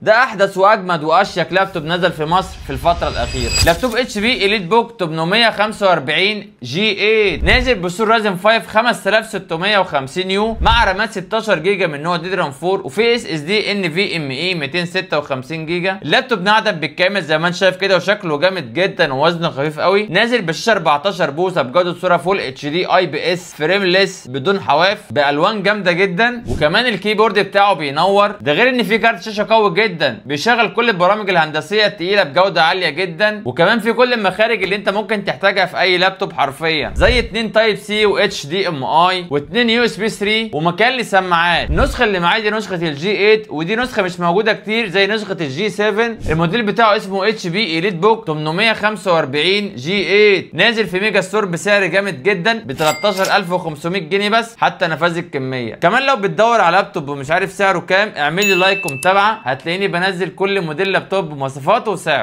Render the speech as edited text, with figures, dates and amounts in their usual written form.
ده احدث واجمد واشيك لابتوب نزل في مصر في الفترة الاخيرة. لابتوب HP EliteBook 845 G8 نازل ب processor Ryzen 5 5650 U مع رامات 16 جيجا من نوع DDR 4 وفي اس اس دي ان في ام اي 256 جيجا. اللابتوب نعدم بالكامل زي ما انت شايف كده، وشكله جامد جدا ووزنه خفيف قوي. نازل بشاشة 14 بوصه بجوده صوره full HD IPS frameless بدون حواف بالوان جامدة جدا، وكمان ال keyboard بتاعه بينور. ده غير ان في كارت شاشة قوي جدا بيشغل كل البرامج الهندسية الثقيلة بجوده عالية جدا، وكمان في كل المخارج اللي انت ممكن تحتاجها في اي لابتوب حرفيا، زي 2 Type C و HDMI و2 USB 3 ومكان لسماعات. النسخة اللي معايا دي نسخه ال G8، ودي نسخه مش موجودة كتير زي نسخه ال G7. الموديل بتاعه اسمه HP EliteBook 845 G8، نازل في ميجا ستور بسعر جامد جدا ب 13500 جنيه بس حتى نفاذ الكمية. كمان لو بتدور على لابتوب ومش عارف سعره كام، اعمل لي like ومتابعة، هتلاقيني بنزل كل موديل لابتوب بمواصفاته وسعره.